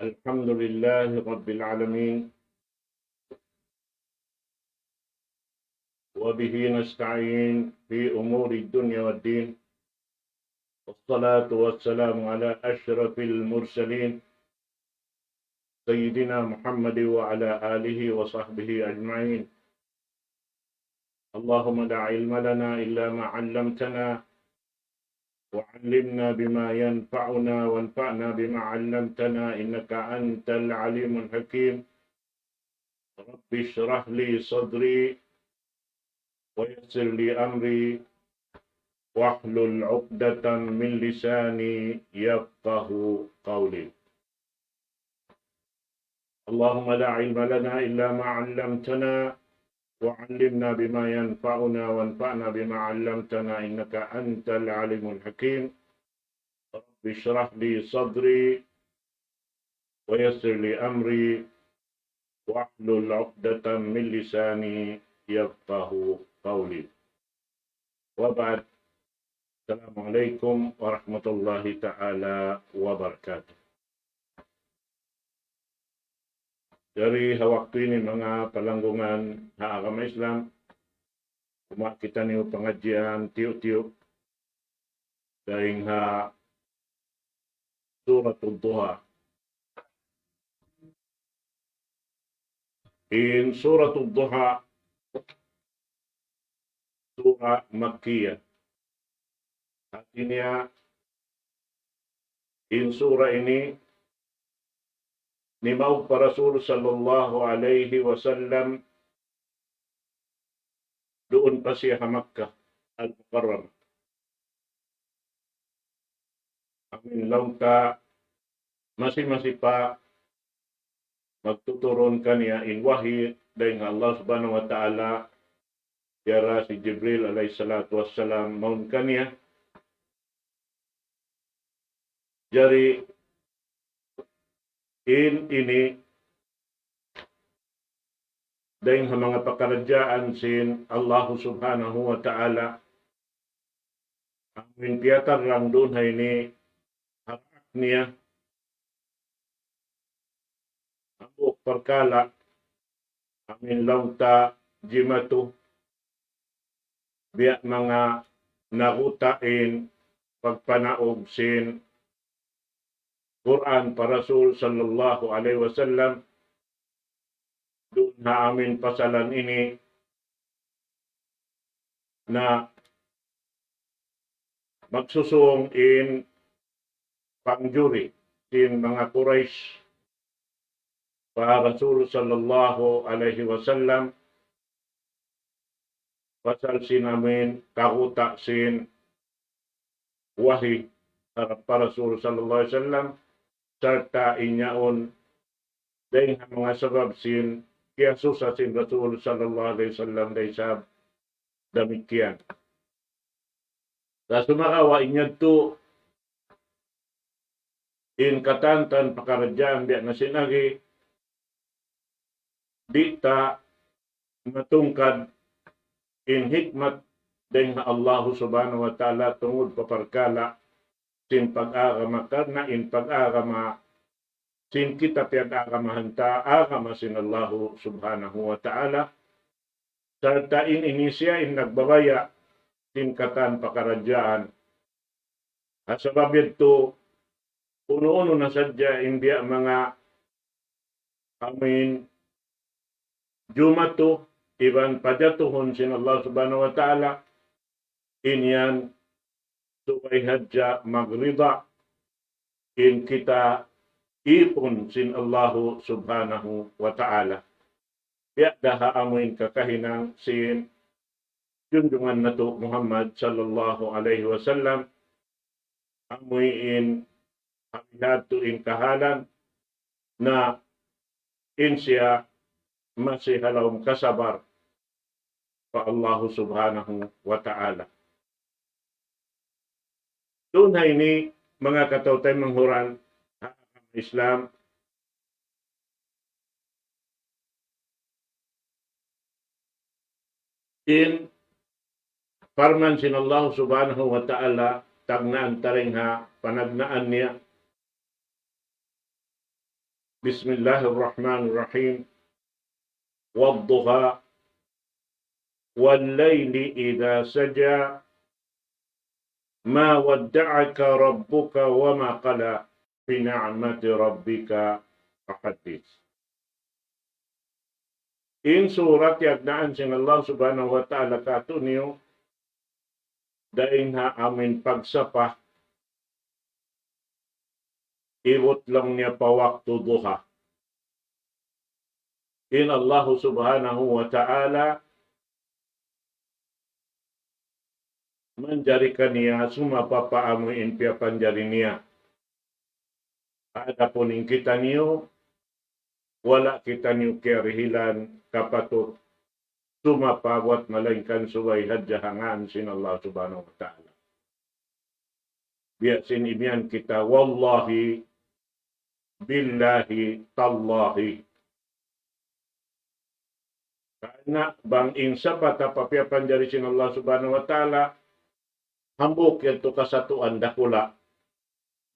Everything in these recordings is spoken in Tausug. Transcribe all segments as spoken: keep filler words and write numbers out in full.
الحمد لله رب العالمين، وبه نستعين في أمور الدنيا والدين، والصلاة والسلام على أشرف المرسلين سيدنا محمد وعلى آله وصحبه أجمعين. اللهم لا علم لنا إلا ما علمتنا، وعلمنا بما ينفعنا، وانفعنا بما علمتنا، إنك أنت العليم الحكيم. رب اشرح لي صدري، ويسر لي أمري، واحلل عقدة من لساني يفقه قولي. اللهم لا علم لنا إلا ما علمتنا، وعلمنا بما ينفعنا، وانفعنا بما علمتنا، إنك أنت العليم الحكيم. رب اشرح لي صدري، ويسر لي أمري، واحلل عقدة من لساني يفقه قولي. وبعد، السلام عليكم ورحمة الله تعالى وبركاته. Jari ha waktu ini, manga palanggungan ha agama Islam, kuma kitaniyu pangadjian tiyu'-tiyu' dayn ha Suratul Duha. In Suratul Duha, Surah Makkiyah. Hāti niya, in surah ini nimaug pa Rasul sallallahu alayhi wasallam duun pa siya ha Makkah Al-Mukarramah. Amin laung ta masi-masi pa magtuturun kaniya in wahi dayn ha Allah Subhanahu wa Ta'ala, yari si Jibril alayhi salatu wassalam mawn kaniya. Jari in ini dayn ha manga pakaradjaan sin Allah Subhanahu wa Ta'ala, amin piyatarrang duun ha ini ha daak niya, hambuuk parkala', amin laung ta jimatu, biya' manga naguta' in pagpanaug sin Qur'an pa Rasul sallallahu alayhi wasallam, duun ha amin pasalan ini na magsusūng in pangjuri sin manga Quraysh pa Rasul sallallahu alayhi wasallam, pasal sin amin kaguta' sin wahi harap pa Rasul sallallahu alayhi wasallam, sarta' in yaun dayn ha manga sabab sin kiyasusa sin Rasul sallallahu alayhi wasallam da isab damikkiyan. Sa' sumagawa' in yadtu in katantan pakaradjaan biya' na sin agi, di' ta matungkad in hikmat dayn ha Allahu Subhanahu wa Ta'ala tungud pa parkala' sin pag-agama, karna' in pag-agama sin kita piyag-agamahan ta, agama sin Allahu Subhanahu wa Ta'ala, sarta' in ini siya in nagbabaya' sin katan pakaradjaan. Ha sabab yadtu, unu-unu na sadja in biya' manga amin jumatu iban pajatuhun sin Allah Subhanahu wa Ta'ala, in yan subay hadja magrida in kita ipun sin Allahu Subhanahu wa Ta'ala. Biya' da ha amuin kakahinang sin junjungan natu' Muhammad sallallahu alayhi wasallam, amuin hawihatu in kahalan na in siya masi ha lawm kasabar pa Allahu Subhanahu wa Ta'ala. Duun ha ini, manga kataw-taymanghuran ha agama Islam, in parman sin Allah Subhanahu wa Ta'ala, tagnaan ta dayn ha panagnaan niya, بسم الله الرحمن الرحيم. والضحى. والليل إذا سجى. ما ودعك ربك وما قلى. بنعمة ربك فحدث. In surat yagnaan sin Allah Subhanahu wa Ta'ala kātu'niyu, dayn ha amuin pagsapa, ibut laung niya pa waktu duha. In Allah Subhanahu wa Ta'ala manjari kaniya sumapa pa amuin piyapanjari niya. Adapun in kitaniyu, wala' kitaniyu kiyarihilan kapatut sumapa buat malaingkan subay hadja ha ngān sin Allah Subhanahu wa Ta'ala. Biya' sin imiyan kita, wallahi, billahi, tallahi. Karna' bang in sapa ta pa piyapanjari sin Allah Subhanahu wa Ta'ala, hambuuk yadtu kasatuan dakula'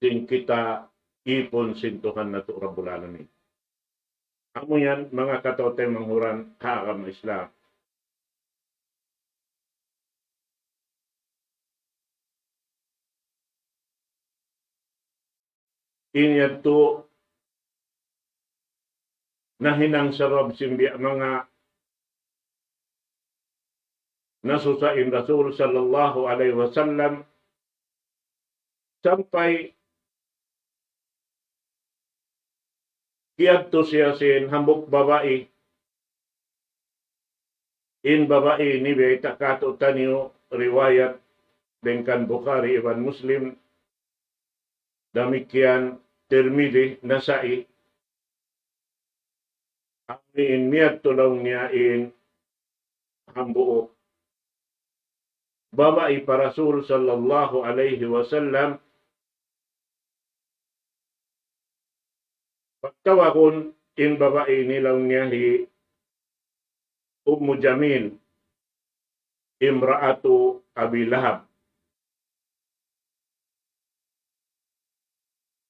sin kita īpun sin Tuhan natu' Rabbul Alamin. Amu yan, manga kataw-taymanghuran ha agama Islam. In yadtu nahinang sabab sin biya' manga nasusa in Rasul sallallahu alayhi wasallam, sampay kiyadtu siya sin hambuuk babai. In babai ini biyayta' kātu'niyu, riwayat dayn kan Bukhari iban Muslim, damikkiyan Tirmidhi, Nasa'i. Amu in miyadtu laung niya in hambuuk babai pa Rasul sallallahu alayhi wasallam. Pagtawagun in babai ini laung niya hi Ummu Jamil, imra'atu Abi Lahab.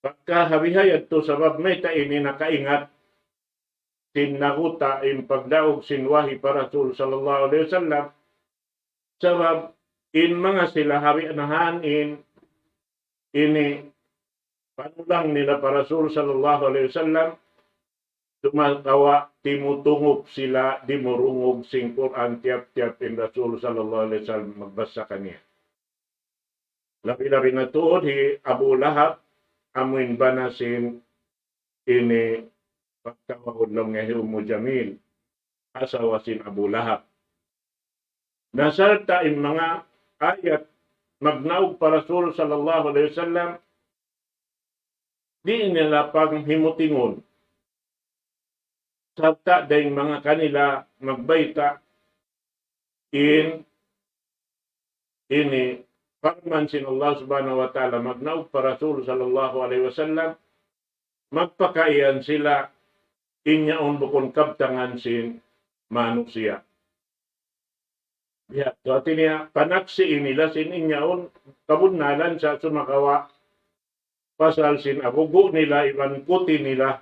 Pagka ha biha' yadtu sabab mayta' ini nakaingat sin naguta' in pagdaug sin wahi pa Rasul sallallahu alayhi wasallam. Sabab in manga sila ha biya' nahan in ini panulang nila pa Rasul sallallahu alayhi wasallam, sumagawa' timutungup sila, dimurungug sin Qur'an tiyap-tiyap in Rasul sallallahu alayhi wasallam magbasa kaniya. Labi-labi na tuud hi Abu Lahab, amuin bana sin ini pagtawagun laung niya hi Ummu Jamil, asawa sin Abu Lahab. Na sarta' in manga ayat magnaug pa Rasul sallallahu alayhi wasallam, di' nila paghimutingun. Sarta' dayn manga kanila magbayta' in ini parman sin Allah Subhanahu wa Ta'ala magnaug pa Rasul sallallahu alayhi wasallam, magpakaiyan sila in yaun bukun kabtangan sin manusiya'. Biya' tu hati niya, panaksi' nila sin in yaun kabunnalan sa' sumagawa' pasal sin agugu' nila iban kuti nila,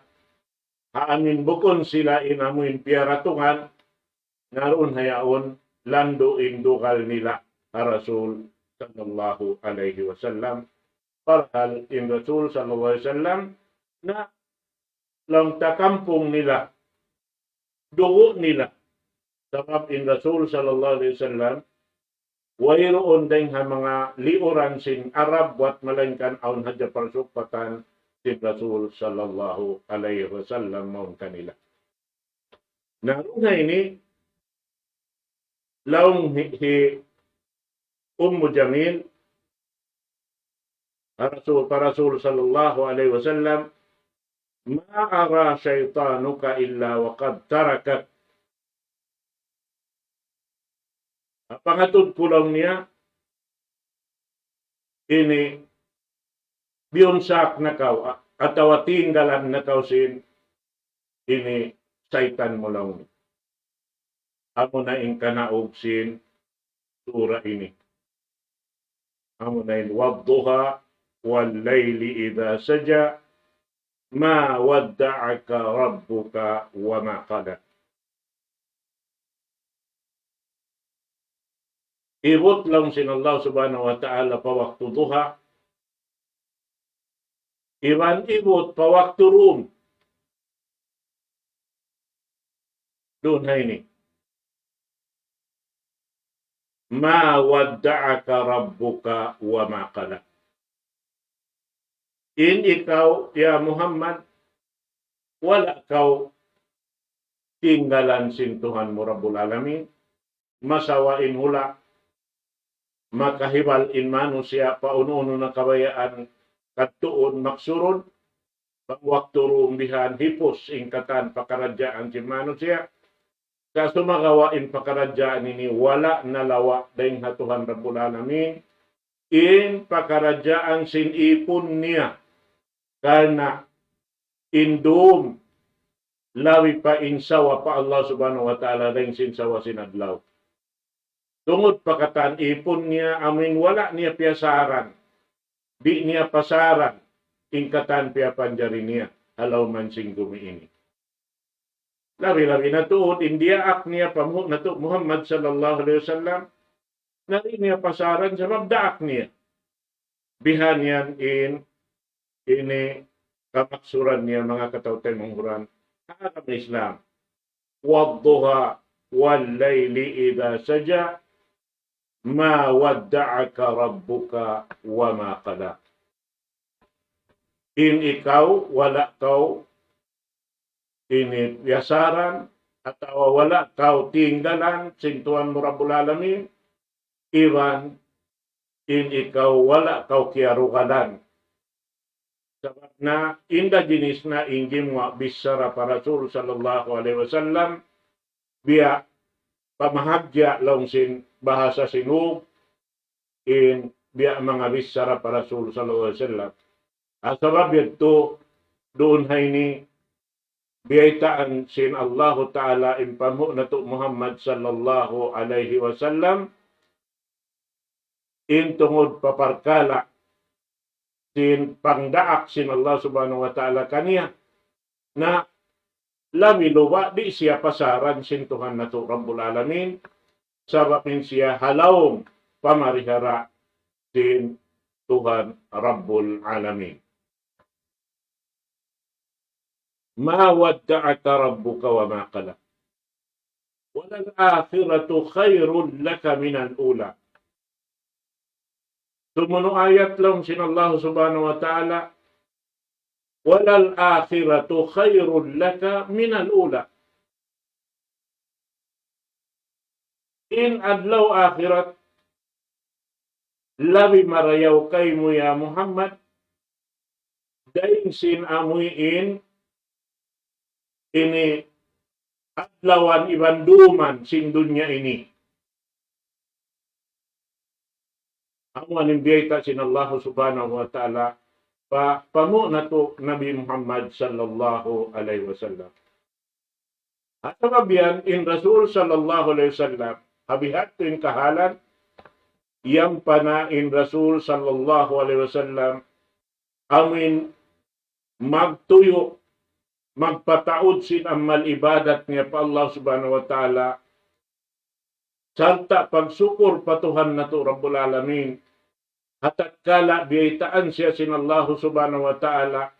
ha amuin bukun sila in amuin piyaratungan, na duun ha yaun landu' in dugal nila ha Rasul sallallahu alayhi wasallam. Parhal in Rasul sallallahu alayhi wasallam na laung ta kampung nila, dugu' nila. Sabab in Rasul sallallahu alayhi wasallam, wayruun dayng ha manga liuran sin Arab buat malaingkan awn hadja parsukpatan sin Rasul sallallahu alayhi wasallam mawn kanila. Na duun ha ini, laung hi, hi Ummu Jamil, Rasul, pa Rasul sallallahu alayhi wasallam, ما أرى شيطانك إلا وقد تركك. Pangatud ku laung niya, ini biyunsak na kaw, a-, atawa tinggalan na kaw sin ini saytan mu laung niya. Amuna in kanaug sin sura ini. Amuna in والضحى والليل إذا سجى ما ودعك ربك وما قلى. Ibut laung sin Allah Subhanahu wa Ta'ala pa waktu duha, iban ibut pa waktu dum. Duun ha ini. ما ودعك ربك وما قلى. In ikaw, ya Muhammad, wala' kaw tinggalan sin Tuhan mu Rabbul Alamin, masawa in hula' makahibal in manusiya' pa unu-unu na kabayaan kadtuun maksurun, bang waktu dum bihan hipus in katan pakaradjaan sin manusiya'. Sa' sumagawa' in pakaradjaan ini wala' nalawa' dayn ha Tuhan Rabbul Alamin, in pakaradjaan sin ipun niya, karna' in dum labi pa in sawa pa Allah Subhanahu wa Ta'ala dayn sin sawa sin adlaw. Tungud pa katan ipun niya amuin wala' niya piyasaran, di' niya pasaran in katan piyapanjari niya ha lawm sin gumi ini. Labi-labi na tuud in diyaak niya pa mu-, natu' Muhammad sallallahu alayhi wasallam, na di' niya pasaran sabab daak niya. Bihan yan in ini kamaksuran niya manga kataw-taymanghuran ha agama Islam. والضحى والليل إذا سجى ما ودعك ربك وما قلى. In ikaw, wala' kaw ini piyasaran, atawa wala' kaw tinggalan sin Tuhan mu Rabbul Alamin, iban in ikaw wala' kaw kiyarugalan. Sabab na in da jinis na in gimuwa' bichara pa Rasul sallallahu alayhi wasallam, biya' pamahagja' laung sin bahasa Sinug, in biya' manga bichara pa Rasul sallallahu alayhi wasallam. Ha sabab yadtu duun ha ini biyaytaan sin Allahu Ta'ala in panghu' natu' Muhammad sallallahu alayhi wasallam, in tungud pa parkala' sin pangdaak sin Allah Subhanahu wa Ta'ala kaniya. Na labi luba' di' siya pasaran sin Tuhan natu' Rabbul Alamin, sabab in siya ha lawm pamarihara sin Tuhan Rabbul Alamin. ما ودعك ربك وما قلى. وللآخرة خير لك من الأولى. Sumunu' ayat laung sin Allah Subhanahu wa Ta'ala, وللآخرة خير لك من الأولى. In adlaw akhirat, labi marayaw kaymu ya Muhammad, dayn sin amuin ini adlawan iban duman sin dunya ini. Amu in biyayta' sin Allah Subhanahu wa Ta'ala pa, panghu' natu' Nabi Muhammad sallallahu alayhi wasallam. Ha sabab yan in Rasul sallallahu alayhi wasallam, ha bihadtu in kahalan, yan pa na in Rasul sallallahu alayhi wasallam, amuin magtuyu', magpataud sin amal ibadat niya pa Allah Subhanahu wa Ta'ala, sarta' pagsukur pa Tuhan natu' Rabbul Alamin, ha tatkala biyaytaan siya sin Allah Subhanahu wa Ta'ala,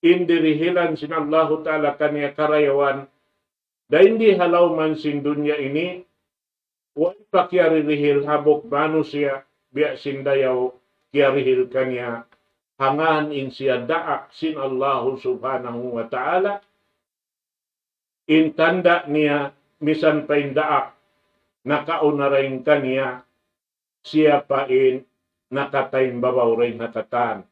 in dirihilan sin Allah Ta'ala kaniya karayawan, dayn di ha lawm sin dunya ini, way pa kiyaririhil hambuuk manusiya', biya' sin dayaw kiyarihil kaniya, hangkan in siya daak sin Allah Subhanahu wa Ta'ala, in tanda' niya, misan pa in daak nakauna dayn kaniya, siya pa in nakataymbabaw dayn ha katan.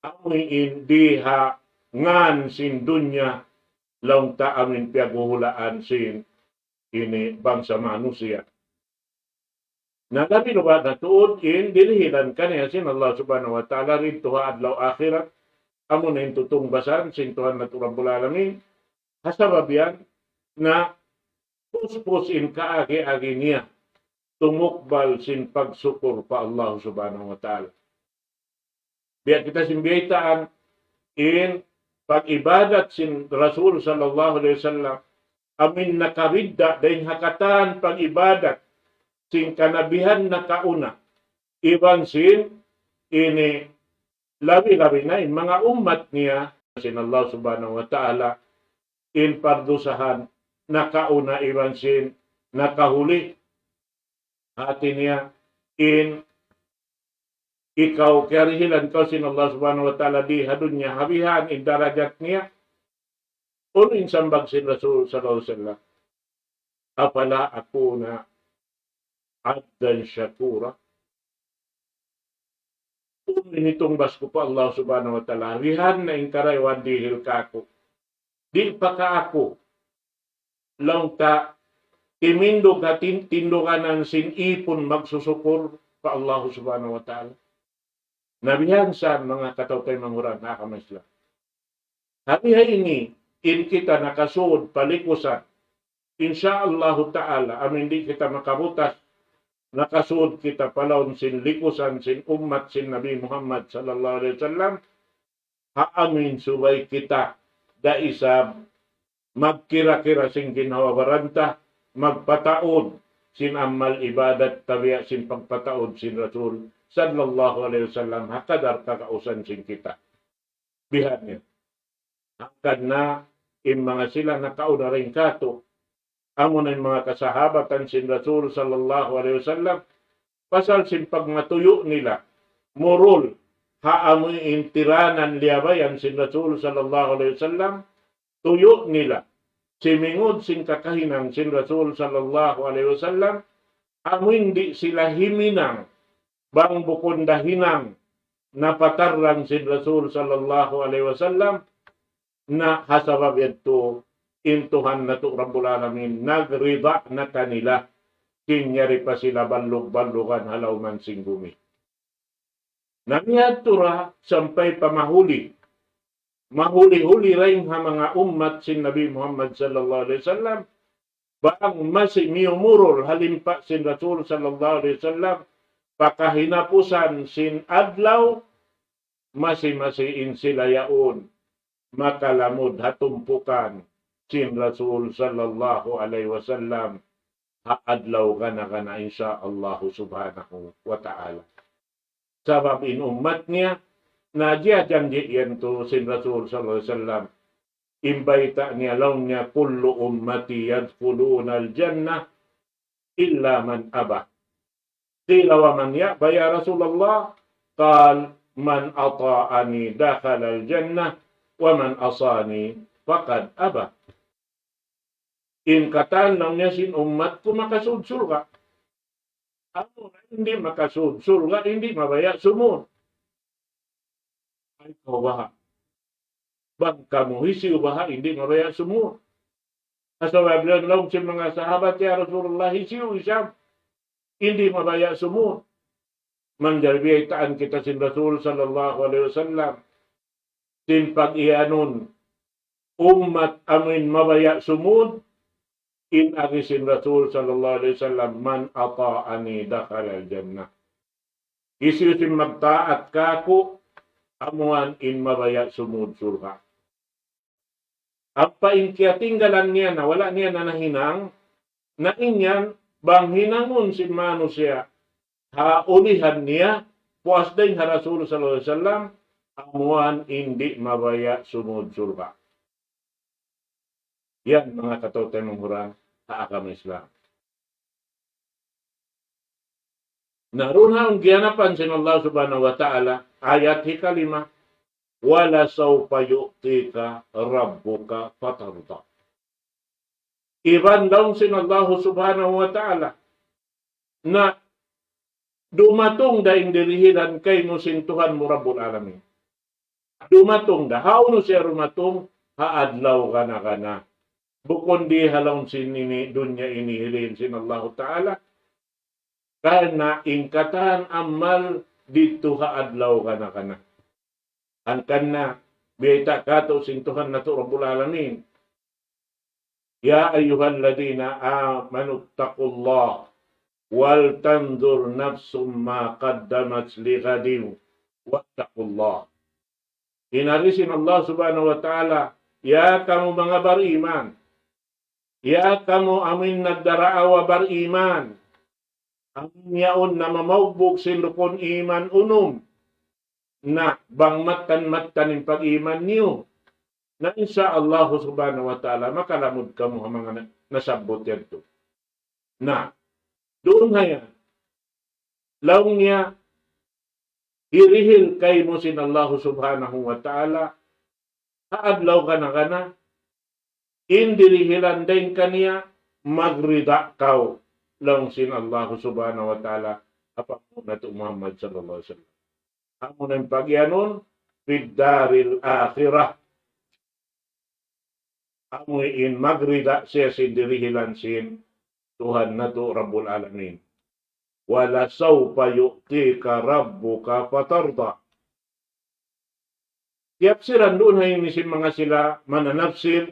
Amuin di ha ngan sin dunya, laung ta amuin piyaghuhulaan sin ini bangsa manusiya'. Na labi luba' na tuud in dirihilan kaniya sin Allah Subhanahu wa Ta'ala didtu ha adlaw akhirat, amuna in tutungbasan sin Tuhan natu' Rabbul Alamin, ha sabab yan na puspus in kaagi-agi niya, tumukbal sin pagsukur pa Allah Subhanahu wa Ta'ala. Biya' kita sin biyaytaan, in pag-ibadat sin Rasul sallallahu alayhi wasallam, amuin nakabidda' dayn ha katan pag-ibadat sin kanabihan nakauna. Iban sin ini labi-labi na in manga ummat niya sin Allah Subhanahu wa Ta'ala in pardusahan nakauna iban sin nakahuli. Hati niya in ikaw kiyarihilan kaw sin Allah Subhanahu wa Ta'ala di ha dunya ha bihan in darajat niya. Unu in sambag sin Rasul sallallahu alayhi wasallam? أفلا أكون عبدا شكورا. Unu in hitungbas ku pa Allah Subhanahu wa Ta'ala, bihan na in karayawan dihil kaku'. Di' pa ka aku, laung ta, timindug ha tin-, tinduganan sin ipun magsusukur pa Allah Subhanahu wa Ta'ala. Na bihan sa manga kataw-taymanghuran ha agama Islam. Ha biha ini, in kita nakasud pa likusan. Insya Allahu Ta'ala, amu in di' kita makabutas, nakasud kita pa lawm sin likusan sin ummat sin Nabi Muhammad sallallahu alayhi wasallam, ha amu in subay kita da isab magkira-kira sin ginhawa-baran ta, magpataud sin amal ibadat tabiya' sin pagpataud sin Rasul sallallahu alayhi wasallam, ha kadar kagausan sin kita. Bihan niya. Hangkan na in manga sila nakauna dayn kātu', amuna in manga kasahabatan sin Rasul sallallahu alayhi wasallam, pasal sin pagmatuyu' nila, murul, ha amu in tiranan liyabayan sin Rasul sallallahu alayhi wasallam, tuyu' nila, simingud sin kakahinang sin Rasul sallallahu alayhi wasallam, amu in di' sila himinang, bang bukun da hinang napatarrang sin Rasul sallallahu alayhi wasallam, na ha sabab yadtu in Tuhan natu' Rabbul Alamin nagrida na kanila, sin yari pa sila ballug-ballugan ha lawm sin gumi. Na miyadtu ra sampay pa mahuli, mahuli-huli dayn ha manga ummat sin Nabi Muhammad sallallahu alayhi wasallam, bang masi miyumurul ha limpa sin Rasul sallallahu alayhi wasallam, pa kahinapusan sin adlaw, masi-masi in sila yaun makalamud ha tumpukan sin Rasul sallallahu alayhi wasallam ha adlaw gana-gana, insya Allahu Subhanahu wa Ta'ala. Sabab in ummat niya, na jiyajanji' yan tu sin Rasul sallallahu alayhi wasallam. In bayta' niya, laung niya, كل أمتي يدخلون الجنة إلا من أبى. قيل ومن يأبى يا رسول الله؟ قال: من أطاعني دخل الجنة ومن عصاني فقد أبى. In katan laung niya sin ummat ku makasud surga'. Amu in di' makasud surga', in di' mabaya' sumud. Ay, kaw baha'. Bang kamu hisiyu baha' in di' mabaya' sumud. Asal bilang laung sin manga sahabat, "Ya Rasulullah, hisiyu isab in di' mabaya' sumud?" Manjari biyaytaan kita sin Rasul sallallahu alayhi wasallam sin pag-iyanun ummat amuin mabaya' sumud, in agi sin Rasul sallallahu alayhi wasallam, من أطاعني دخل الجنة. Hisiyu-siyu in magtaat kāku', amuan in mabaya' sumud surga'. Ampa in kiyatinggalan niya na, wala' niya na nahinang, na in yan, bang hinangun sin manusiya', ha ulihan niya, puas dayn ha Rasul sallallahu alayhi wasallam, amuan in di' mabaya' sumud surga'. Yan, manga kataw-taymanghuran ha agama Islam. Na duun ha giyanapan sin Allah Subhanahu wa Ta'ala, ayat hikalima, ولسوف يعطيك ربك فترضى. Iban laung sin Allah Subhanahu wa Ta'ala, na dumatung da in dirihilan kaymu sin Tuhan mu Rabbul Alamin. Dumatung da. Hawnu siya dumatung? Ha adlaw gana-gana. Bukun di ha lawm sin ini, dunya ini, hilin sin Allahu Ta'ala. Karna' in katan amal didtu ha adlaw gana-gana. Hangkan na, biyayta' kātu' sin Tuhan natu' Rabbul Alamin. يا أيها الذين آمنوا اتقوا الله ولتنظر نفس ما قدمت لغد واتقوا الله. In agi sin Allah Subhanahu wa Ta'ala, ya kamu manga bariman, ya kamu amuin nagdaraawa bariman, amuin yaun namamaugbug sin rukun iman unum, na bang mattan-mattan in pag-iman niyu, na insya Allah Subhanahu wa Ta'ala makalamud kamu ha manga na-, nasabbut yadtu. Na, duun ha yan, laung niya, hirihil kaymu sin Allah Subhanahu wa Ta'ala, ha adlaw kana-kana, in dirihilan dayn kaniya, magrida kaw, laung sin Allah Subhanahu wa Ta'ala, ha panghu' natu' Muhammad sallallahu alayhi wasallam. Amu na in pagiyanun, fid daril akhirah. Amu in magrida siya sin dirihilan sin Tuhan natu' Rabbul Alamin. ولسوف يعطيك ربك فترضى. Tiyapsiran duun ha ini sin manga sila mananapsir,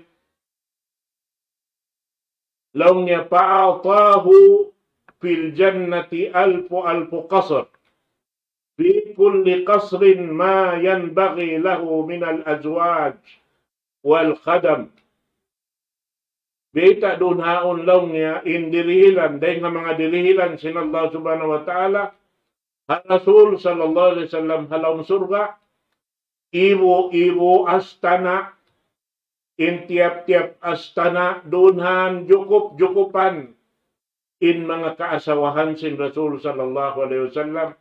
laung niya, فأعطاه في الجنة ألف ألف قصر، في كل قصر ما ينبغي له من الأزواج والخدم. Biyayta' duun ha yaun, laung niya, in dirihilan, dayn ha manga dirihilan sin Allah Subhanahu wa Ta'ala, ha Rasul sallallahu alayhi wasallam ha lawm surga', ibu-ibu astana', in tiyap-tiyap astana', duun ha yan jukup-jukupan in manga kaasawahan sin Rasul sallallahu alayhi wasallam,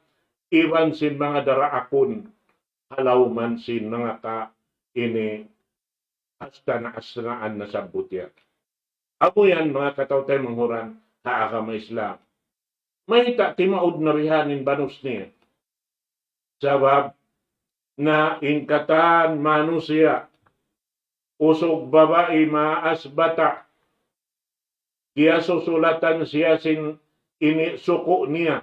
iban sin manga daraakun, ha lawm sin manga ka ini astana'-astanaan nasabbut yan. Amu yan manga kataw-taymanghuran ha agama Islam. Mayta' timaud na bihan in banus niya? Sabab na in katan manusiya', usug babai maas bata', kiyasusulatan siya sin ini suku' niya,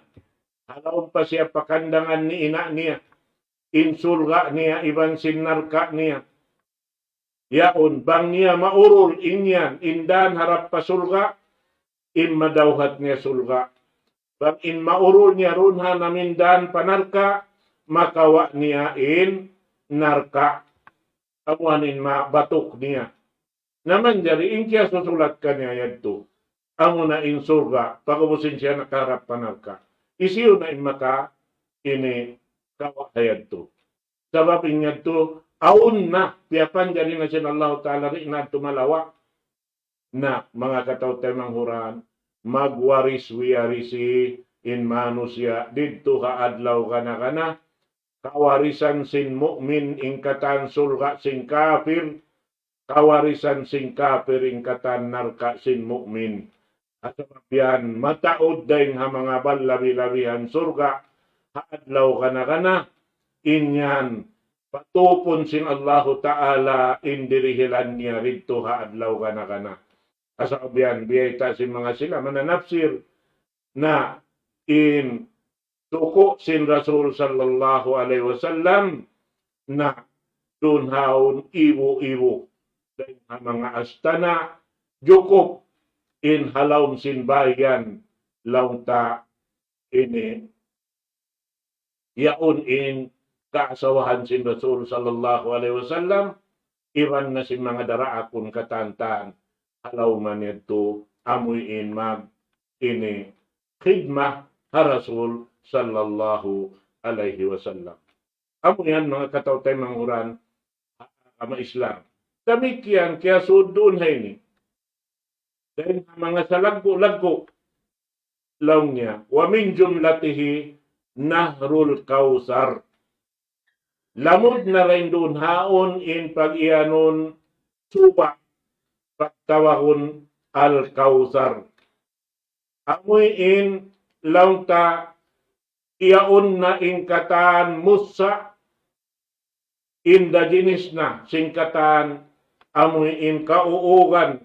ha lawm pa siya pa kandangan ni ina' niya, in surga' niya iban sin narka' niya. Yaun, bang niya maurul in yan, in dan harap pa surga', in madawhat niya surga'. Bang in maurul niya duun ha yan amuin dan pa narka', makawa' niya in narka'. Amu yan in mabatuk niya. Na manjari in kiyasusulat kaniya yadtu, amuna in surga', pag'ubus in siya nakaharap pa narka'. Hisiyu na in maka ini kawa' ha yadtu? Sabab in yadtu, awn na, piyapanjari na sin Allahu Ta'ala, di' na yadtu malawa'. Na, manga kataw-taymanghuran, magwaris-wiyarisi in manusiya' didtu ha adlaw kana-kana, kawarisan sin mu'min in katan surga' sin kapir, kawarisan sin kapir in katan narka' sin mu'min. Sabab yan mataud dayn ha manga balabi-labihan surga' ha adlaw kana-kana, in yan patupun sin Allahu Ta'ala in dirihilan niya didtu ha adlaw kana-kana. Sabab yan biyayta' sin manga sila mananapsir na in suku' sin Rasul sallallahu alayhi wasallam na duun ha yaun ibu-ibu dayn ha manga astana', jukup in ha lawm sin bāy yan, laung ta ini yaun in kaasawahan sin Rasul sallallahu alayhi wasallam, iban na sin manga daraakun katan-katan ha lawm yadtu, amuin mag ini khidma ha Rasul sallallahu alayhi wasallam. Amu yan manga kataw-taymanghuran ha agama Islam. Damikkiyan kiyasud duun ha ini. Dayn ha manga salaggu'-laggu', laung niya, ومن جملته نهر الكوثر. Lamud na dayn duun ha yaun in pag-iyanun suba', pagtawagun Al-Kawthar. Amuin laung ta yaun na in katan mussa' inda jinis na sin katan amuin kauugan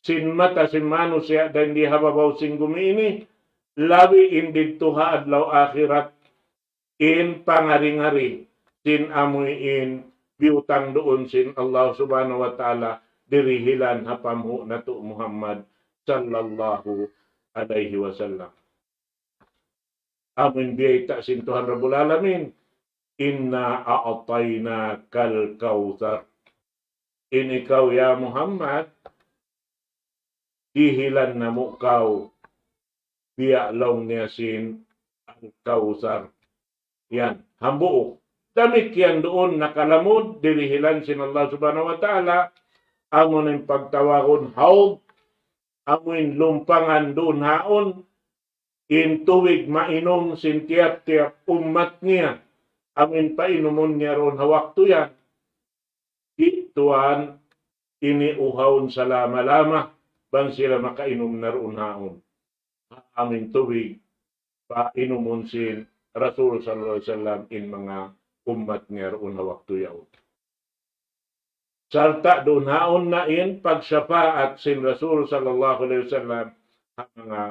sin mata sin manusiya' dayn di ha babaw sin gumi ini, labi in didtu ha adlaw akhirat in pangari-ngari sin amuin biyutang duun sin Allah Subhanahu wa Ta'ala dirihilan ha panghu' natu' Muhammad sallallahu alayhi wasallam. Amuin biyayta' sin Tuhan Rabbul Alamin. إنا أعطيناك الكوثر. In ikaw, ya Muhammad, dihilan namu' kaw, biya' laung niya sin Al-Kawthar. Yan, hambuuk. Damikkiyan duun nakalamud, dirihilan sin Allah Subhanahu wa Ta'ala, amu in pagtawagun hawd, amu in lumpangan duun haun, in tubig mainum sin tiyap-tiyap ummat niya, amu in painumun niya duun ha waktu yan. Di' tuwan ini uhawun salama-lama, bang sila makainum na duun haun. Amu in tubig, painumun sin Rasul sallallahu alayhi wasallam in manga ummat niya duun ha waktu yaun. Sarta' duun haun na in pagsapaat sin Rasul sallallahu alayhi wasallam ha manga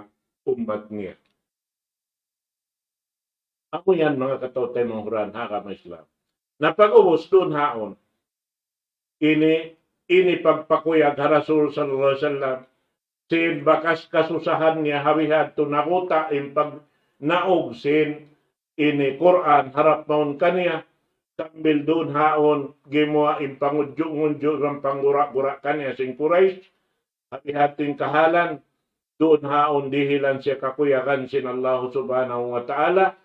ummat niya. Amu yan manga kataw-taymanghuran ha agama Islam. Na pag-ubus duun haun, ini, ini pagpakuyag ha Rasul sallallahu alayhi wasallam, sin bakas kasusahan niya ha bihadtu naguta' in pagnaug sin ini Qur'an harap mawn kaniya, sambil duun haun gimuwa' in pangudju'-ngudju' iban panggura-gura kaniya sin Quraysh, ha bihadtu in kahalan, duun haun dihilan siya kakuyagan sin Allah Subhanahu wa Ta'ala,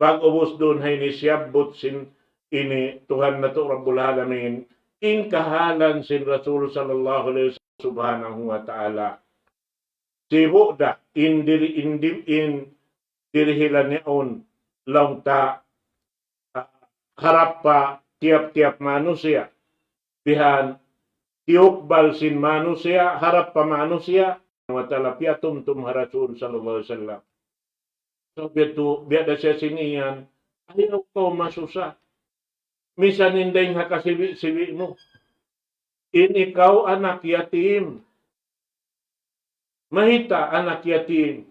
pag-ubus duun ha ini siyabbut sin ini Tuhan natu' Rabbul Alamin, in kahalan sin Rasul sallallahu alayhi wasallam Subhanahu wa Ta'ala. Sibu' da, in diri, in di-, in dirihilan yaun, laung ta, ah, harap pa tiyap-tiyap manusiya'. Bihan, tiyukbal sin manusiya', harap pa manusiya', wa ta'ala piyatumtum ha Rasul sallallahu alayhi wasallam. So, biya' tu, biya' da siya sin iyan, ayaw kaw masusa. Misan in dayng ha kasibi'-sibi' mu. In ikaw anak yatim. Mayta' anak yatim?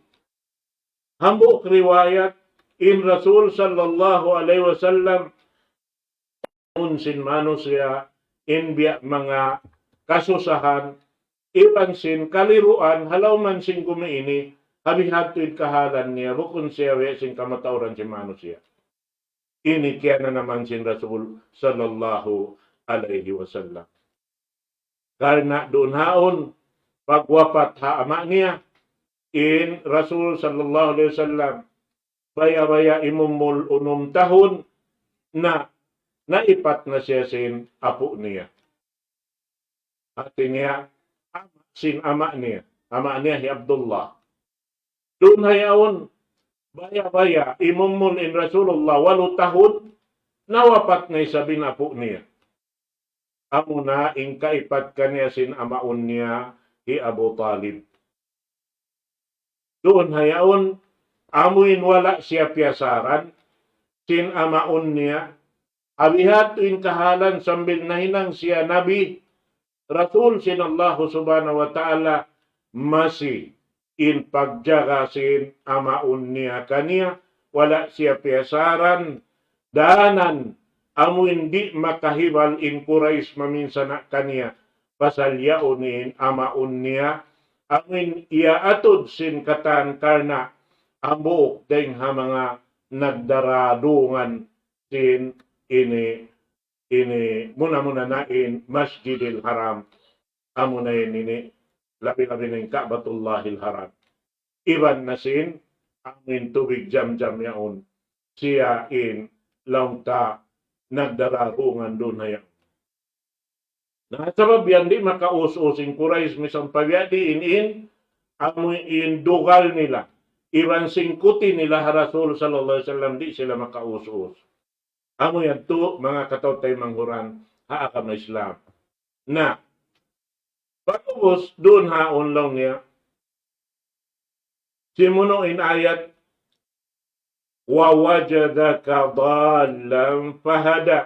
Hambuuk riwayat, in Rasul sallallahu alayhi wasallam, awn sin manusiya', in biya' manga kasusahan, iban sin kaliruan, ha lawm sin gumi ini, ha bihadtu in kahalan niya, bukun siya way sin kamatauran sin manusiya'. Ini kiyananaman sin Rasul sallallahu alayhi wasallam. Karna' duun haun, pagwapat ha ama' niya, in Rasul sallallahu alayhi wasallam, baya'-baya' imumul unum tahun na, naipat na siya sin apu' niya. Hati niya, ama' sin ama' niya. Ama' niya hi Abdullah. Duun ha yaun, baya'-baya', imumul in Rasulullah walu tahun, nawapat na isab in apu' niya. Amuna in kaipat kaniya sin amaun niya hi Abu Talib. Duun ha yaun, amu in wala' siya piyasaran, sin amaun niya, ha bihadtu in kahalan sambil nahinang siya Nabi, Rasul sin Allahu Subhanahu wa Ta'ala, masi in pagjaga sin amaun niya kaniya, wala' siya piyasaran, danan, amu in di' makahibal in Quraysh maminsana' kaniya, pasal yaun in amaun niya, amu in iyaatud sin katan karna' hambuuk dayng ha manga nagdaradungan sin ini, ini muna-muna na in Masjidil Haram. Amuna in ini, labi-labi na in Ka'batullahil Haram. Iban na sin, amu in tubig Zamzam yaun. Siya in laung ta nagdaradungan duun ha yaun. Na sabab yan di' makaus-us in Quraysh misan pa biya' diin in, amu in dugal nila. Iban singkuti nila ha Rasul sallallahu alayhi wasallam di' sila makaus-us. Amu yadtu manga kataw-taymanghuran ha agama Islam. Na, pag'ubus duun haun laung niya, simunu' in ayat, ووجدك ضالا فهدى.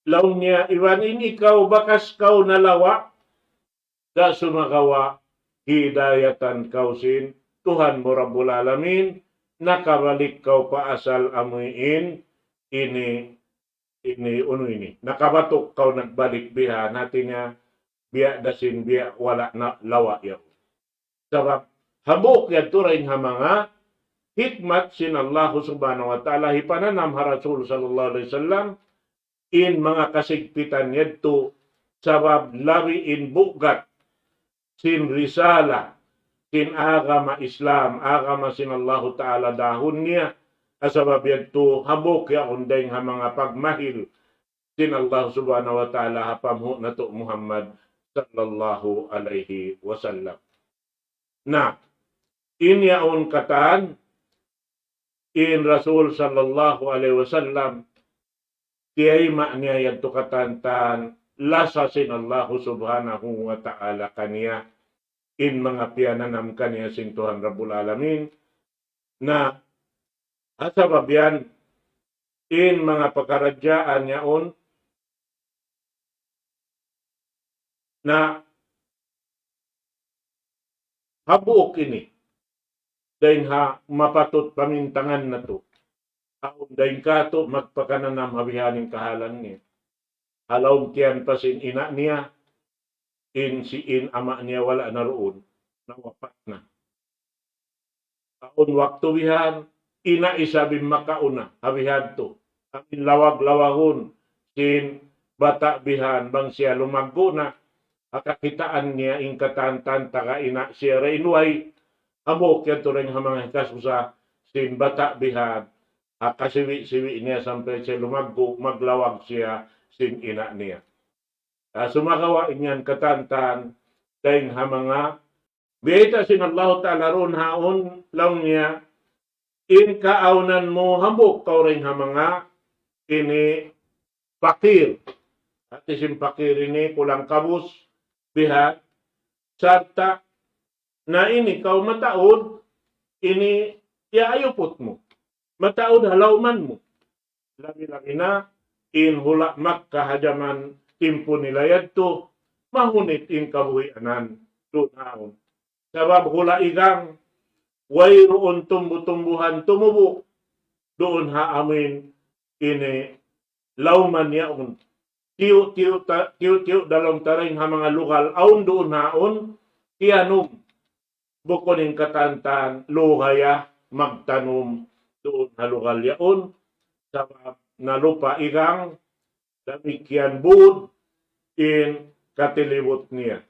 Laung niya, iban in ikaw bakas kaw nalawa', da' sumagawa' hidayatan kaw sin Tuhan mu Rabbul Alamin, nakabalik kaw pa asal amuin ini, ini, unu ini. Nakabatuk kaw nagbalik bihan, hati niya, biya' da sin, biya' wala' na lawa' yaun. Sabab, hambuuk yadtu dayn ha manga hikmat sin Allah Subhanahu wa Ta'ala hipananam ha Rasul sallallahu alayhi wasallam in manga kasigpitan yadtu, sabab labi in bugat sin risala sin agama Islam, agama sin Allahu Ta'ala dahun niya, sabab yadtu hambuuk yaun dayng ha manga pagmahil sin Allah Subhanahu wa Ta'ala ha panghu' natu' Muhammad sallallahu alayhi wasallam. Na, in yaun katan, in Rasul sallallahu alayhi wasallam, tiyayma' niya yadtu katan-katan lasa sin Allah Subhanahu wa Ta'ala kaniya, in manga piyananam kaniya sin Tuhan Rabbul Alamin. Na, ha sabab yan, in manga pakaradjaan yaun, na hambuuk ini, dayng ha mapatut pamintangan natu'. Awn dayng katu' magpakananam ha bihaning kahalan niya. Ha lawm tiyan pa sin ina' niya, in si in ama' niya wala' na duun, nawapat na. Awn waktu bihan, ina' isab in makauna, ha bihadtu. Amin lawag-lawagun sin bata' bihan, bang siya lumaggu' na, ha kakitaan niya in katan-katan taga ina' siya da in way, hambuuk yadtu dayng ha manga hikasusa sin bata' bihan, ha kasiwi'-siwi' niya sampay siya lumaggu', maglawag siya sin ina' niya. Ah, sumagawa' in yan katan-katan dayng ha manga biyayta' sin Allahu Ta'ala duun ha yaun, laung niya, in kaawnan mu hambuuk kaw dayng ha manga ini pakir. Hati sin pakir ini kulang kabus, bihan, sarta' na ini kaw mataud, ini iyaayuput mu. Mataud ha lawman mu. Labi-labi na in hula' Makkah ha jaman timpu nila yadtu, mahunit in kabuhianan duun ha yaun. Sabab hula' igang, wayruun tumbu-tumbuhan tumubu' duun ha amin ini lawman yaun. Tiyu'-tiyu' ta-, tiyu'-tiyu' da laung ta dayng ha manga lugal awn duun ha yaun, tiyanum. Bukun in katan-katan luhaya magtanum duun ha lugal yaun, sabab nalupa igang, damikkiyan bud in katilibut niya.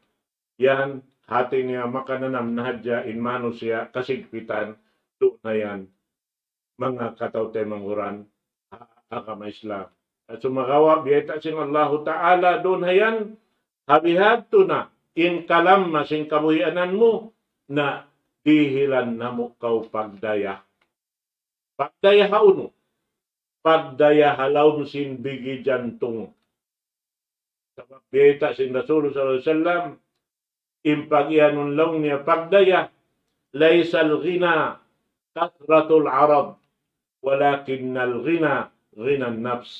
Yan, hati niya makananam na hadja in manusiya' kasigpitan duun ha yan, manga kataw-taymanghuran ha agama Islam. Sumagawa' biyayta' sin Allahu Ta'ala duun ha yan, ha bihadtu na in kalamma sin kabuhianan mu, na dihilan namu' kaw pagdaya. Pagdaya ha unu? Pagdaya ha lawm sin bigi jantung. Sabab biyayta' sin Rasul sallallahu alayhi wasallam, in pagiyanun laung niya pagdaya, ليس الغنى كثرة العرض ولكن الغنى غنى النفس.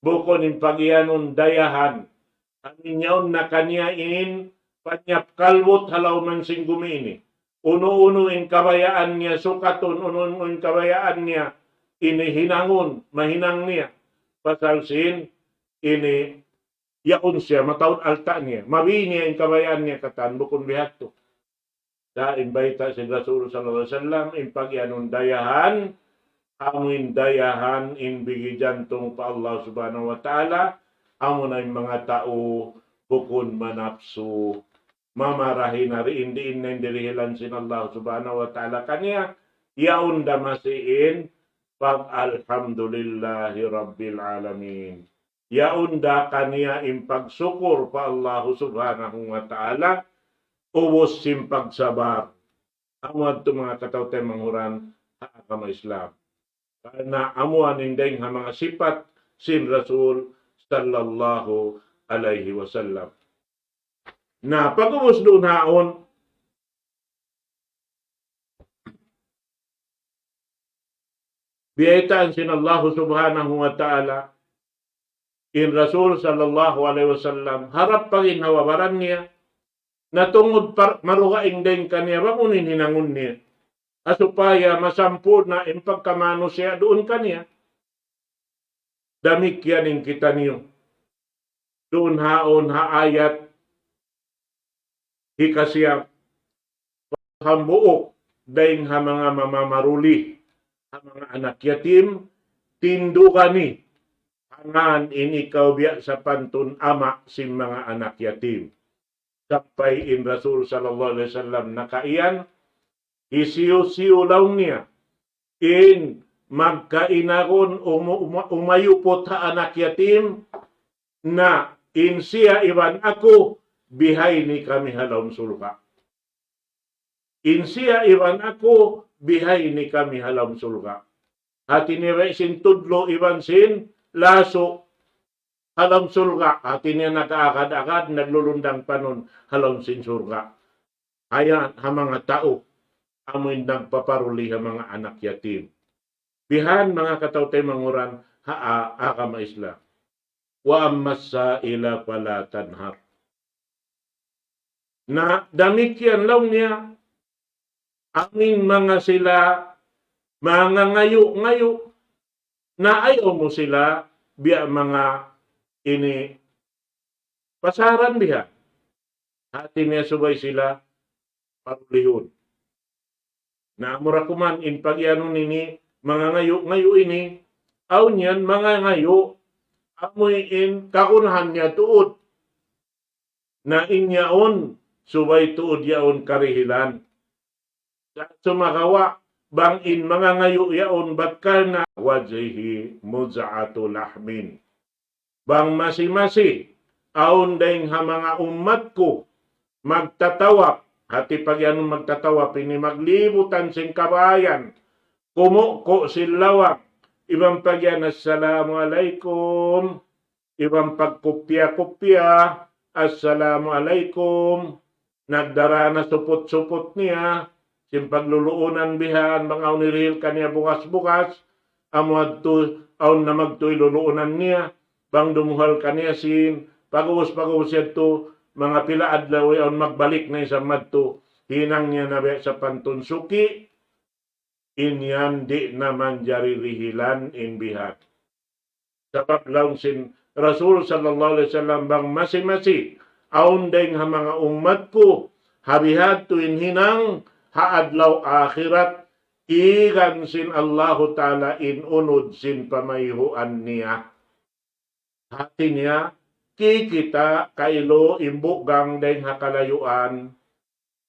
Bukun in pagiyanun dayahan, amu in yaun na kaniya in panyap kalbut ha lawm sin gumi ini. Unu-unu in kabayaan niya sukatun, unu-unu in kabayaan niya ini hinangun, mahinang niya. Pasal sin ini yaun siya, mataud alta' niya, mabi niya in kabayaan niya katan, bukun bihadtu. Sa' in bayta' sin Rasul sallallahu alayhi wasallam, in pagiyanun dayahan, amu in dayahan in bigi jantung pa Allah Subhanahu wa Ta'ala, amu na in manga tau bukun manapsu, mamarahi na diin-diin na in dirihilan sin Allah Subhanahu wa Ta'ala kaniya, yaun da masi in pag-Alhamdulillahi Rabbil Alamin. Yaun da kaniya in pagsukur pa Allah Subhanahu wa Ta'ala, ubus sin pagsabar. Amu yadtu manga kataw-taymanghuran ha agama Islam. Karna' amu yan in dayng ha manga sipat sin Rasul sallallahu alayhi wasallam. Na, pag'ubus duun ha yaun, biyaytaan sin Allahu Subhanahu wa Ta'ala in Rasul sallallahu alayhi wasallam harap pa ginhawa-baran niya, na tungud pa marugaing dayn kaniya bang unu in hinangun niya. Ha supaya masampurna' in pagkamanusiya' duun kaniya. Damikkiyan in kitaniyu. Duun ha yaun ha ayat hikasiyam, hambuuk dayn ha manga mamamaruli, ha manga anak yatim, tindugani, hangkan in ikaw biya' sapantun ama' sin manga anak yatim. Sampay in Rasul sallallahu alayhi wasallam nakaiyan, hisiyu-siyu laung niya, in magkainagun umu-, uma-, umayuput ha anak yatim, na in siya iban aku, bihayni kami ha lawm surga'. In siya iban aku, bihayni kami ha lawm surga'. Hati niya way sin tudlu' iban sin lasu' ha lawm surga'. Hati niya nag-aagad-agad, naglulundang panun ha lawm sin surga'. Ayan, ha manga tau, amuin nagpaparuli ha manga anak yatim. Bihan manga kataw-taymanghuran ha a-, agama Islam. وأما السائل فلا تنهر. Na damikkiyan laung niya, amuin manga sila, manga ngayu'-ngayu', na ayaw mu sila, biya' manga ini, pasaran biha'. Hati niya subay sila parulihun. Na amura kuman in pagiyanun ini, manga ngayu'-ngayu' ini, awn yan manga ngayu', amuin kagunahan niya tuud. Na in yaun, subay tuud yaun karihilan. Sa-, sumagawa', bang in manga ngayu' yaun bat karna' وجهه مضغة لحم. Bang masi-masi, awn dayng ha manga ummat ku, magtatawap, hati pagiyanun magtatawap ini maglibutan sin kabahayan, kumuku' sin lawang, iban pagiyan, "Assalamu alaykum," iban pagkupiya-kupiya, "Assalamu alaykum," nagdara na suput-suput niya, sin pagluluunan bihan, bang awn hirihil kaniya bugas-bugas, amu adtu awn na magtuy luluunan niya, bang dumuhal kaniya sin, pag'ubus-pag'ubus yadtu, manga pila adlaw awn magbalik na isab madtu, hinang niya na biya' sapantun suki', in yan di' na manjari rihilan in bihan. Sabab laung sin Rasul sallallahu alayhi wasallam bang masi-masi, awn dayng ha manga ummat ku, ha bihadtu in hinang ha adlaw akhirat, igan sin Allahu Ta'ala in unud sin pamayhuan niya. Hati niya, kikita' kailu in bugang dayng ha kalayuan,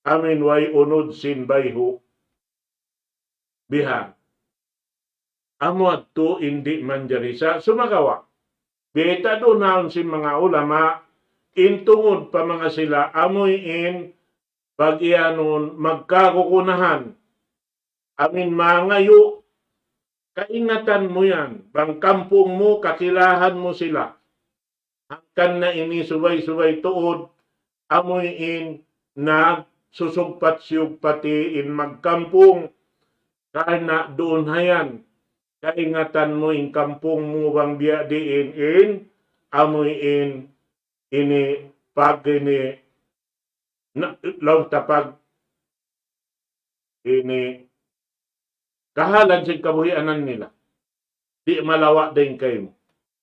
amuin way unud sin bayhu'. Bihan. Amu adtu in di' manjari sa sumagawa'. Biyayta' duun awn sin manga ulama, in tungud pa manga sila amuin pagiyanun magkagunahan. Amuin mangayu', kaingatan mu yan, bang kampung mu, kakilahan mu sila. Hangkan na ini subay-subay tuud, amuin nagsusugpat-siyugpati in magkampung, karna' duun hayan, kaingatan mu in kampung mu bang biya' diin in, amuin ini pag ini, na, laung ta pag ini kahalan sin kabuhianan nila. Di' malawa' dayn kaymu.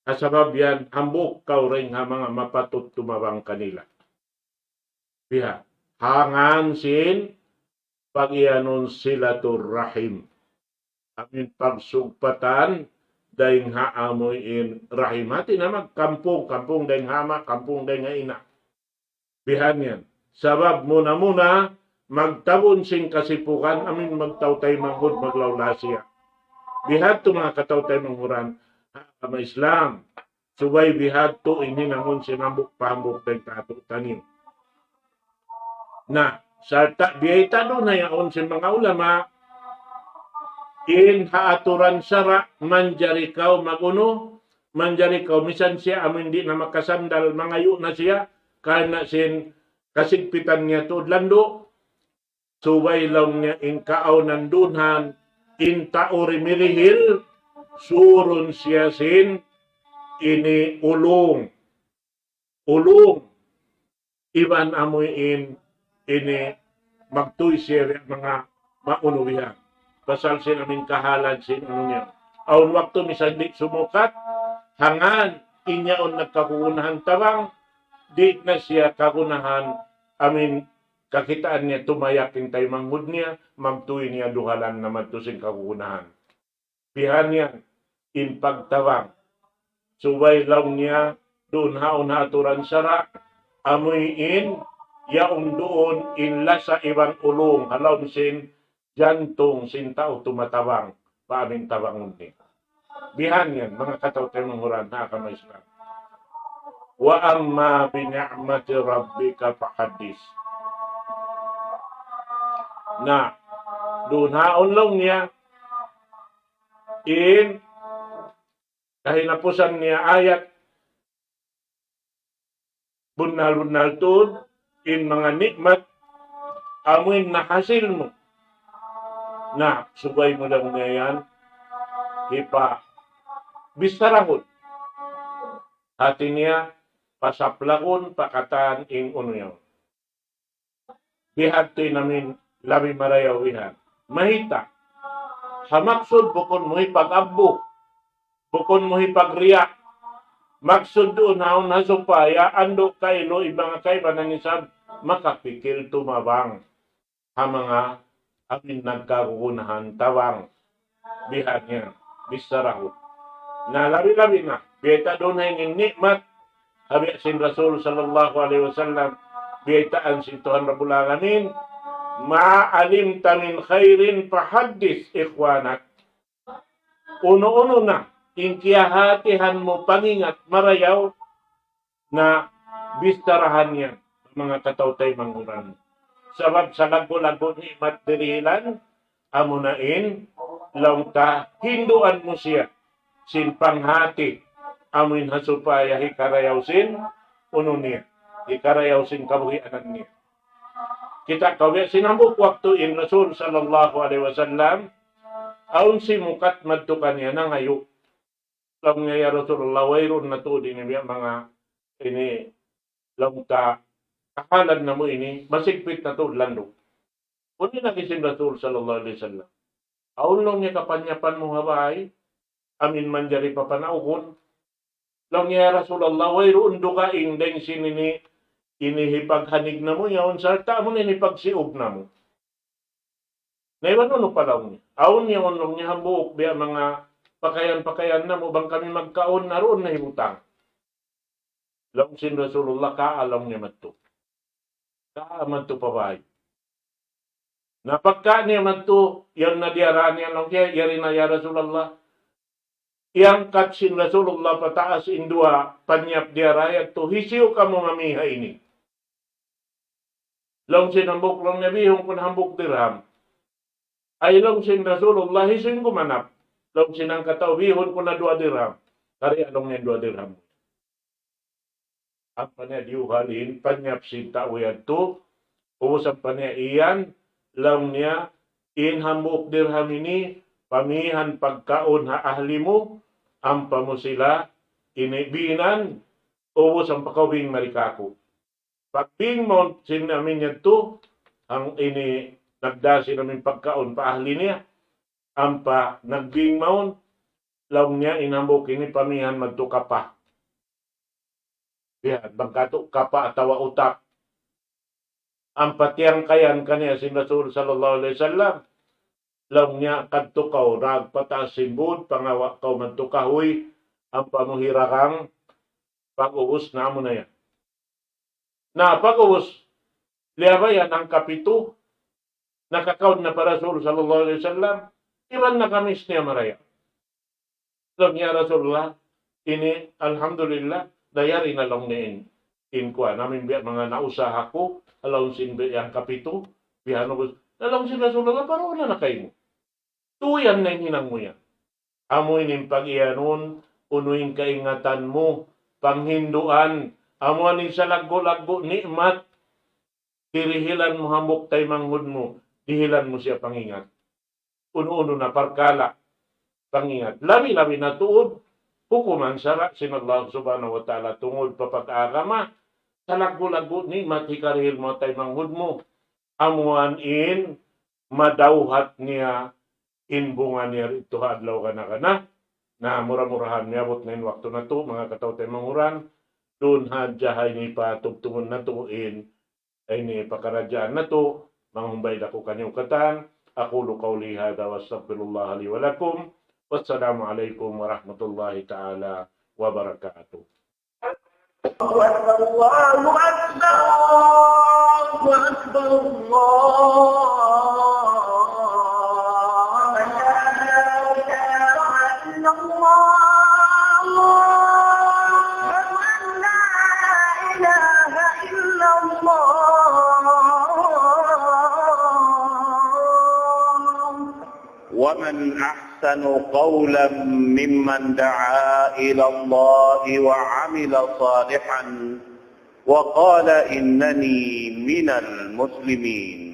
Ha sabab yan, hambuuk kaw dayn ha manga mapatut tumabang kanila. Biha, hangkan sin pagiyanun silatul rahim. Amuin pagsugpatan, dayng ha amuin rahim. Hati na magkampung, kampung dayng ha ama', kampung dayng ha ina'. Bihan yan. Sabab muna-muna, magtabun sin kasipugan, amuin magtaw-taymanghud, maglawlasiya. Bihadtu manga kataw-taymanghud ha agama Islam. Subay bihadtu in hinangun sin hambuuk pa hambuuk dayng kātu'niyu. Na, sarta' biyayta' duun na yaun sin manga ulama, in ha aturan sara' manjari kaw magunu, manjari kaw misan siya amuin di' na makasandal mangayu' na siya, karna' sin kasigpitan niya tuud landu', subay laung niya in kaawnan duun han, in tau di' mirihil, surun siya sin ini ulung. Ulung. Iban amuin ini magtuy siya manga maunu bihan. Pasal sin amuin kahalan sin unu niya. Awn waktu misan di' sumukat, hangkan in yaun nagkagunahan tabang, di' na siya kagunahan amuin kakitaan niya tumayak in taymanghud niya, magtuy niya duhalan na madtu sin kagunahan. Bihan yan, in pagtabang. Subay laung niya, duun ha awn ha aturan sara', amuin, yaun duun, in lasa iban ulung, ha lawm sin, jantung sin tau tumatabang, pa amin tabangun niya. Bihan yan, manga kataw-taymanghuran ha agama Islam. وأما بنعمة ربك فحدث. Na, duun ha awn laung niya, in kahinapusan niya ayat, bunnal-bunnal tuud, in manga nikmat, amuin nahasil mu. Na, subay mu laung niya yan, hipa, bisarahun. Hati niya, pasaplagun, pa katan in unu yaun. Bihadtu in amin labi marayaw bihan. Mayta'? Ha maksud bukun mu hipag-abbu. Bukun mu hipagriya'. Maksud duun ha awn ha supaya andu' kailu iban kaibanan isab makapikil tumabang. Ha manga amin nagkagunahan tabang. Bihan yan, bisarahun. Na labi-labi na, biyayta' duun ha ini nikmat, ha biya' sin Rasul sallallahu alayhi wasallam, biyaytaan sin Tuhan Rabbul Alamin, ما علمت من خير فحدث إخوانك. Unu-unu na, in kiyahatihan mu pangingat marayaw, na bistarahan niya manga kataw-taymanghuran. Sabab salaggu'-laggu' ni'mat dirihilan, amuna in, laung ta hinduan mu siya, sin panghati, amuin ha supaya hikarayaw sin, unu niya, hikarayaw sin kabuhianan niya. Kita' kaw biya' sin hambuuk waktu in Rasul sallallahu alayhi wasallam, awn simukat madtu kaniya nangayu'. Laung niya, "Ya Rasulullah, wayruun na tuud ini biya' manga ini laung ta kahalan namu' ini, masigpit na tuud landu'." Unu in agi sin Rasul sallallahu alayhi wasallam? Awn laung niya kapanyapan mu ha bay, amin manjari papanaugun. Laung niya, "Ya Rasulullah, wayruun dugaing dayn sin ini, ini hipaghanig namu' yaun, sarta' amu na in hipagsiug namu'." Na iban unu pa laung niya. Awn niya, awn laung niya hambuuk biya' manga pakayan-pakayan namu' bang kami magkaun, na duun na hibutang. Laung sin Rasulullah, "Kaa laung niya madtu. Kaa madtu pa bay." Na pagka niya madtu, yan na diyara niya laung niya, "Yari na ya Rasulullah." Iyangkat sin Rasulullah pataas in duwa panyap diyara yadtu, "Hisiyu kamu mamiha ini?" Laung sin hambuuk, laung niya, "Bihun ku na hambuuk dirham." Ay laung sin Rasulullah, "Hisiyu in gumanap?" Laung sin hangkatau, "Bihun ku na duwa dirham." "Kari laung niya duwa dirham." Ampa niya diyuhal in panyap sin tau yadtu, ubus ampa niya iyan, laung niya, "In hambuuk dirham ini, pamihan pagkaun ha ahli mu, ampa mu sila ini binan, ubus ampa kaw bing mari kāku'." Pagbing mawn sin amin yadtu, ang ini nagdā sin amin pagkaun pa ahli niya, ampa nagbing mawn, laung niya, "In hambuuk ini pamihan madtu kapa." Yan, bang katu' kapa atawa utak. Ampa tiyangkayan kaniya sin Rasul sallallahu alayhi wasallam, laung niya, "Kadtu kaw, dāg pataas sin būd, pangawa' kaw madtu kahuy, ampa mu hiragang, pag-ubus namu' na yan." Na pag-ubus, liyabayan hangkapitu, nakakaun na pa Rasul sallallahu alayhi wasallam, iban nakamis niya marayaw. Laung niya, "Rasulullah, ini alhamdulillah, dayari na laung niya in, in kuwan, amin biya' manga nausaha ku, ha lawm sin biya' hangkapitu, biya' unu." Na laung sin Rasulullah, "Paruun na na kaymu. Tuyan na in hinang mu yan." Amu ini in pag-iyanun, unu in kaingatan mu, panghinduan, amu ini in salaggu'-laggu' ni'mat, dirihilan mu hambuuk taymanghud mu, dihilan mu siya pangingat. Unu-unu na parkala', pangingat. Labi-labi na tuud, hukuman sara' sin Allah Subhanahu wa Ta'ala tungud pa pag-agama, salaggu'-laggu' ni'mat hikarihil mu taymanghud mu, amuan in madawhat niya in bunga niya didtu ha adlaw gana-gana. Na mura-murahan miyabut na in waktu natu', manga kataw-taymanghuran, duun hadja ha ini patubtubun natu' in ini pakaradjaan natu', manghumbay da aku kaniyu katan. أقول قولي هذا وأستغفر الله لي ولكم. والسلام عليكم ورحمة الله تعالى وبركاته. الله أكبر، الله أكبر، الله أكبر، الله أكبر. لا إله إلا الله. أشهد أن لا إله إلا الله. ومن أحسن قولا ممن دعا إلى الله وعمل صالحا وقال إنني من المسلمين.